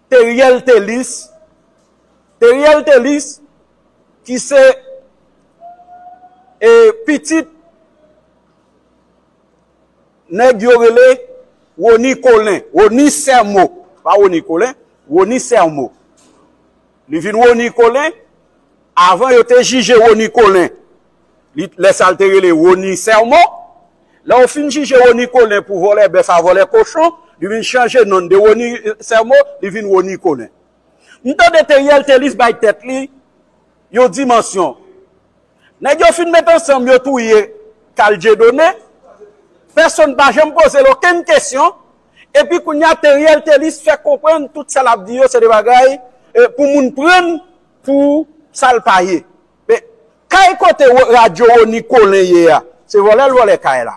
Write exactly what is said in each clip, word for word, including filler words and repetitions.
Teriel Telis, Teriel Telis, ki se e pitit nèg yo rele Rony Colin, Rony Sermo, pa Rony Colin, Rony Sermo. Li vin Rony Colin, avan yo te jije Rony Colin, li, lè sa l te rele Rony Sermo. Lè yo fin jije Rony Colin pou vòlè bèf a vòlè kochon, li vin chanje non de Rony Sermo, li vin Rony Colin. M tande Teriel Telis bay tèt li yon dimansyon. Nèg yo fin met ansanm, yo touye Carl Dieudonné. Pèsonn pa janm poze l okenn kesyon. Epi kounye a, Teriel Telis fè konprann tout sa l ap di yo, se de bagay e, pou moun pran pou sa l pa ye. Men, kay kote wo- radyo Rony Colin ye a, se vòlè l vòlè kay la.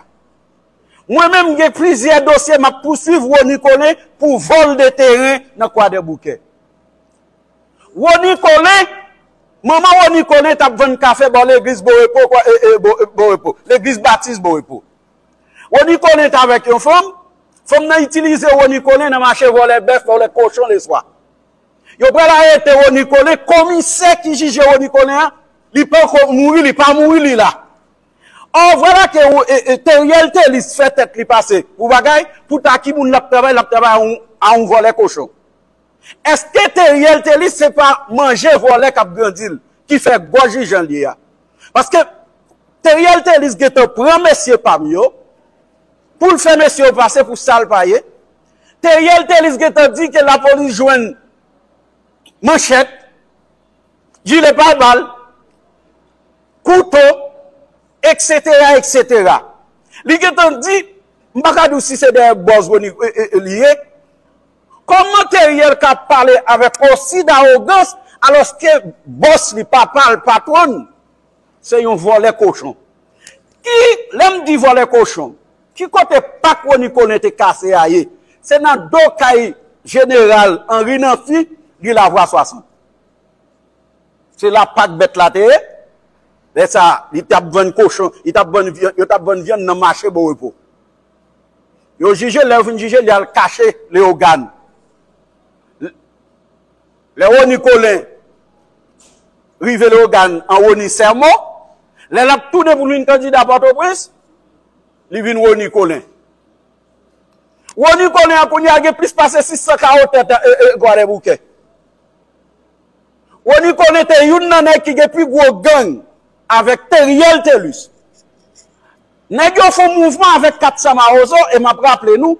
Mwen menm, gen plizyè dosye m ap pouswiv Rony Colin pou vòl de teren nan Kwadèboukè. Rony Colin, manman Rony Colin t ap vann kafe bò legliz Bon Repo, kwa- e, e, Bon, Bon Repo, legliz Batis Bon Repo. Rony Colin t avèk yon fanm, fanm nan itilize Rony Colin nan mache vòlè bèf, vòlè kochon leswa. Yo pral arete Rony Colin, komisè ki jije Rony Colin an, li poko mouri, li pa mouri, li la. Ò, vwala ke e, e, Teriel Telis fè tèt li pase pou bagay, pou ta ki moun l ap travay, l ap travay a yon, a yon vòlè kochon. Èske Teriel Telis se pa manje vòlè k ap grandi l, ki fè gòj li jan l ye a? Paske Teriel Telis gentan pran mesye pa m yo, pou l fè mesye yo pase pou sa l pa ye. Teriel Telis gentan di ke lapolis jwenn manchèt, jile pa bal, kouto, etsetera, etsetera. Li gentan di, m pa ka di w si se dèyè bòz Rony e, e, e, li ye. Kòman Teriel ka pale avèk osi dawogans, alòske bòs li, papa l, patwon l, se yon vòlè kochon? Ki, lè m di vòlè kochon, ki kote pak Rony Colin te kase a ye? Se nan do kay jeneral Henri Namphy, ri Lavwa swasant. Se la pak bèt la te ye. Lè sa, li t ap vann kochon, li t ap vann vyann, yo t ap vann vyann nan mache Bon Repo. Yo jije, lè yo fin jije, li al kache Leyogàn. Lè Rony Colin rive Leyogàn an Rony Sermo, lè l ap tounen pou l vin kandida Pòtoprens, li vin Rony Colin. Rony Colin an kounye a gen plis pase sis san kawo tèt e, e, Gwadèboukè. Rony Colin te youn nan nèg ki gen pi gwo gang avèk Teriel Telis. Nèg yo fè yon mouvman avèk Kat Sa Mawozo, e m ap raple nou,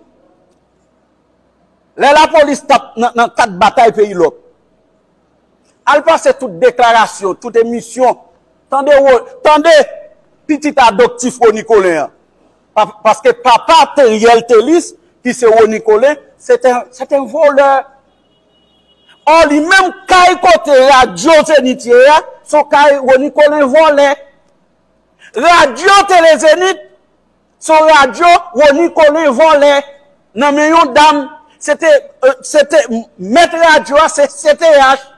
lè lapolis t ap nan, nan kat batay peyi lòk, al pase tout deklarasyon, tout emisyon, tande, wo- tande pitit adoptif Rony Colin an. Pa- paske papa Teriel Telis, ki se Rony Colin, se te, se te yon vòlè. Ò, li menm kay kote radyo Zenith ye a, se yon kay Rony Colin vòlè. Radyo Tele Zenith, se yon radyo Rony Colin vòlè nan men yon dam. Se te, e, se te mèt radyo a, se C T H,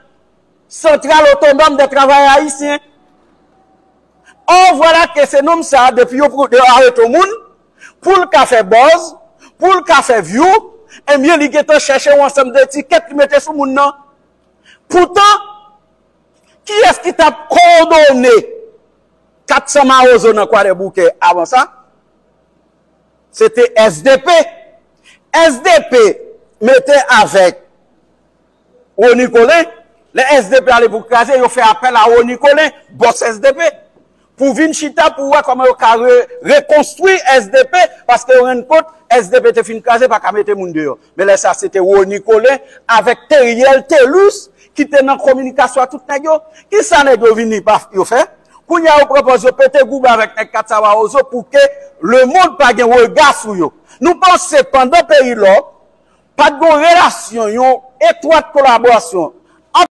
Centrale Autonome des Travailleurs Haïtiens. Ò, vwala ke se nonm sa, depi yo, yo arete yon moun, pou l ka fè buzz, pou l ka fè view, ebyen, li gentan chèche yon ansanm de etikèt li mete sou moun nan. Poutan, kiyès ki t ap kowòdone Kat Sa Mawozo nan Kwadèboukè avan sa? Se te S D P. S D P mete avèk Rony Colin. Lè S D P ale pou kraze, yo fè apèl a Rony Colin, bòs S D P, pou vin chita pou wè kòman yo ka re- rekonstwi S D P, paske yo rann kont S D P te fin kraze, pa ka mete moun deyò. Men lè sa, se te Rony Colin avèk Teriel Telis ki te nan kominikasyon ak tout nèg yo. Kisa nèg yo vini pa yo fè? Kounye a, yo pran pòz yo pete goube avèk nèg Kat Sa Mawozo pou ke lemonn pa gen rega sou yo. Nou panse pandan peyi lòk, pa t gen relasyon, yon etwat kolaborasyon